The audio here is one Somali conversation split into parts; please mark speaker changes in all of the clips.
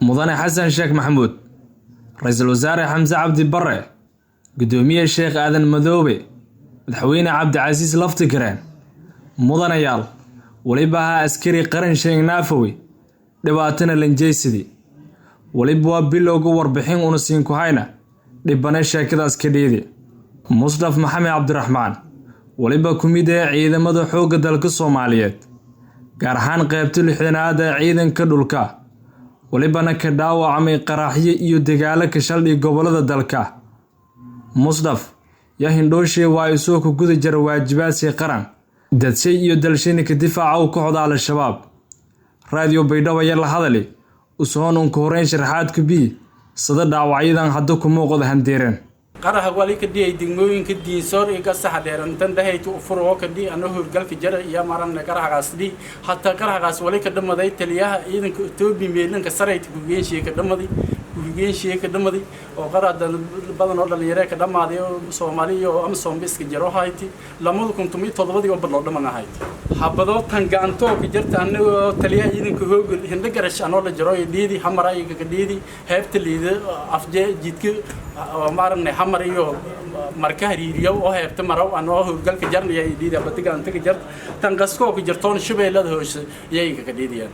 Speaker 1: Mudane Xasan Sheekh Maxamuud, Ra-iisul Wasaare Xamse Cabdi Barre, Gudoomiye Sheekh Aadan Madoobe, Madaxweyne Cabdicasiis Laftigareen, mudanayaal, weliba ha askari qaran sheegnaafowe dhibaatana lanjeysidi. Weliba waa bilowga warbixin una siin ku hayna dhibane sheekadaas ka dheedi. Musdaf Maxamed Cabdiraxmaan weliba ku mid ee ciidamada xoogga dalka Soomaaliyeed, gaar ahaan qaybta 60aad ee ciidanka dhulka, welibana ka dhaawacmay qaraxyo iyo dagaalo ka shaldhig gobolada dalka. Musdaf yaa hindhooshe waa isoo ku guda jira waajibaadsi qaran, dadshay iyo dalshayna ka difaaca u kooxda Al-Shabaab. Raadiyo Baydhabo ayaa la hadali usoon unka horeyn sharaxaadku bi sada dhaawacyadan hadda ku muuqda handeereen.
Speaker 2: Qaraha wali ka dhiyay degmooyinka Diinsoor iyo Gasaxa Dheerantan dhahayta ufur oo ka dhihi ano howlgalka jara iyo maranna qarahagaas dhihi. Hataa qarahagaas wali ka dhamaday taliyaha ciidanka Etoobiya meelanka sarayta kugeenshiye ka dhamaday, kugeenshiye ka dhamaday oo qarah badan oo dhalinyaro ka dhamaaday oo Soomaali iyo AMISOM iska jaro hayti 2017 oo badloo dhaman ahayd. Habadoo tan gacantoo ka jirta anagoo taliyaha ciidanka hooga hindho garash anoo la jaro iyo dhiidi hamara iyo ka dhiidi heebta liida afje jidka oo maarnay hamar iyo marka hariiriyo oo heebta maraw anoo howlgalka jarnaya iyo dhiidi habada gacanta ka jirta tan qaskoo ka jirtoon shabeellada hoose iyaga ka dhiidiyaan.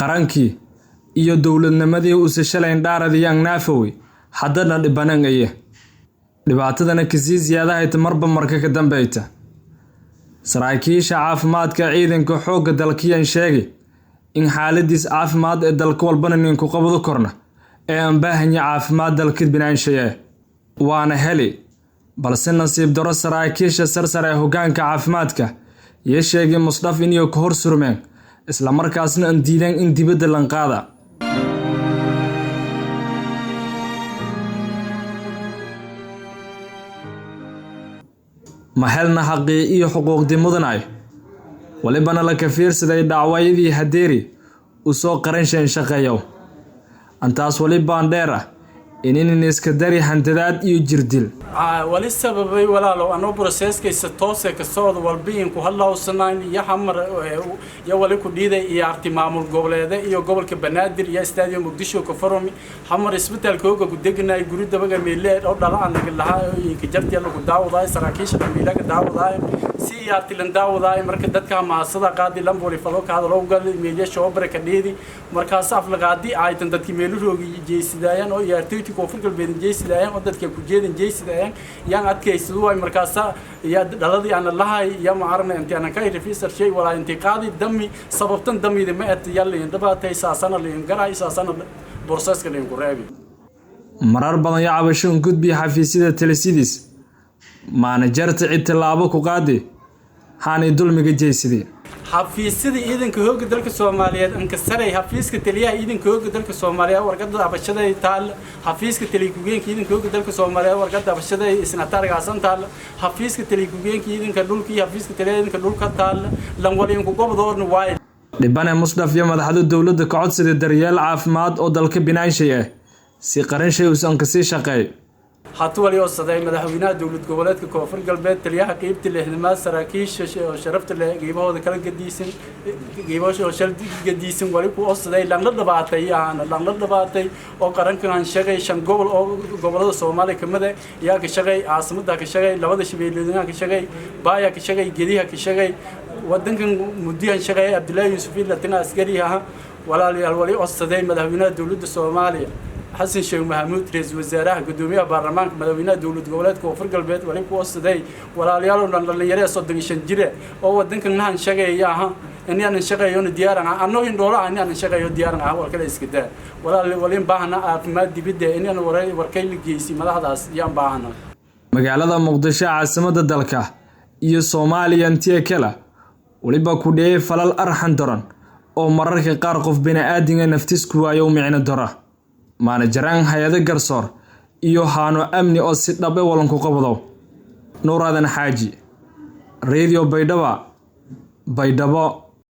Speaker 1: Qarankii iyo dowladnimadii uuse shalayn dhaaradiyaan naafowe haddana dhibanan aye dhibaatadana kasii siyaadahayta marba marka ka dambeyta. Saraakiisha caafimaadka ciidanka xoogga dalkiyan sheegay in xaaladiis caafimaad ee dalka walbana ninku qabado korna ee aan baahanya caafimaad dalka binaanshaye waana heli, balse nasiib daro saraakiisha sarsare ee hoggaanka caafimaadka iyo sheegay Musdaf inay ka hor surmeen islamarkaasna aan diideen in dibadda lanqaada. Ma helna xaqii iyo xuquuqdii mudanay, walibana la kafiirsaday dhaawayadii hadeeri u soo qaranshayn shaqeeyow. Antaas wali baan dheer ah ininin iska dari handadaad iyo jirdil.
Speaker 2: Wali sababay walaalow anoo processkaysa toose ka socda walba ku hadlawsanayn iyo xamar iyo wali ku dhiiday iyo arti maamul goboleede iyo gobolka Banaadir iyo stadium Muqdisho ka furmi xamar isbitaalka hooga ku degnay guri dabaga meele oo dhala aan naga lahaa inka jartiya lagu daawaday saraakiisha dhamiila ka daawaday si iyo arti lan daawaday. Marka dadka maasada qaadi lamboli falo ka hadlo gal meele shoobre ka dhiidi markaas af la qaadi aytan dadkii meelu roogi jeesidaayaan oo iyo artaytii Koonfur Galbeed jeesidaayaan oo dadka ku jeedin jeesidaayaan yaan adkaysadu way. Markaas ya dhaladii aan lahay ya ma arna intii aan ka refiisar shay walaa intii qaadi dami sababtan damida ma at yalla dhabaatay saasana liin garay saasana processka liin ku reebi.
Speaker 1: Marar badan yaa cabasho un gudbiya xafiisyada talisidiis maanajarta cid tallaabo ku qaadi haanay dulmiga jeysadii.
Speaker 2: Xafiisyada ciidanka xoogga dalka Soomaaliyeed ankasaray xafiiska taliyaha ciidanka xoogga dalka Soomaaliyeed warqadda cabashada taal, xafiiska taliya ku-geenka ciidanka xoogga dalka Soomaaliyeed warqadda cabashada isna taargaasan taal, xafiiska taliya ku-geenka ciidanka dhulka iyo xafiiska taliyaha ciidanka dhulka taal lan waliin ku gobdoorna waay.
Speaker 1: Dhibane Musdaf iyo madaxda dowladda ka codsaday daryeel caafimaad oo dalka binaanshay ah si qaranshay uusan kasii shaqeey.
Speaker 2: Hatu wali osaday madaxweynaha dowlad goboleedka Koonfur Galbeed, taliyaha qeybta 60aad, saraakiisha oo sharafta leh qeybahooda kala gadiisan qeybahooda oo shal gadiisan wali ku osaday lan la dhabaatay aan lan la dhabaatay oo qarankan shaqay 5 gobol oo gobolada Soomaaliya kamid ah yaa ka shaqay caasimada ka shaqay labada shabeellooyinka ka shaqay baaya ka shaqay gediha ka shaqay wadankan mudiyan shaqay Cabdullaahi Yuusuf ila tan askari ah. Walaalayaal, wali osaday madaxweynaha dowladda Soomaaliya Xasan Sheekh Maxamuud, ra'iisul wasaaraha, gudoomiyaha baarlamaanka, madaxweynaha dowlad goboleedka Koonfur Galbeed wali ku osaday walaalayaal oo dhan dhalinyaro 35 jir oo wadankan nahan shaqeeya aha inaan shaqeeyo diyaaran ah anoo indhoolaha inaan shaqeeyo diyaaran ah wal kale iska daa. Walaal wali baahna caafimaad dibadda inaan warkay la geysay madaxdaas yaan baahna.
Speaker 1: Magaalada Muqdisho caasimadda dalka iyo Soomaaliya intii kale waliba ku dheeyay falal arxan daran oo mararka qaar qof bini'aadinga naftiis ku waayo micno dara. Maanajaraan hay-ado garsoor iyo haano amni oo si dhab e walanku qabdo. Nuuraadan Xaaji, Radio Baydhaba, Baydhabo.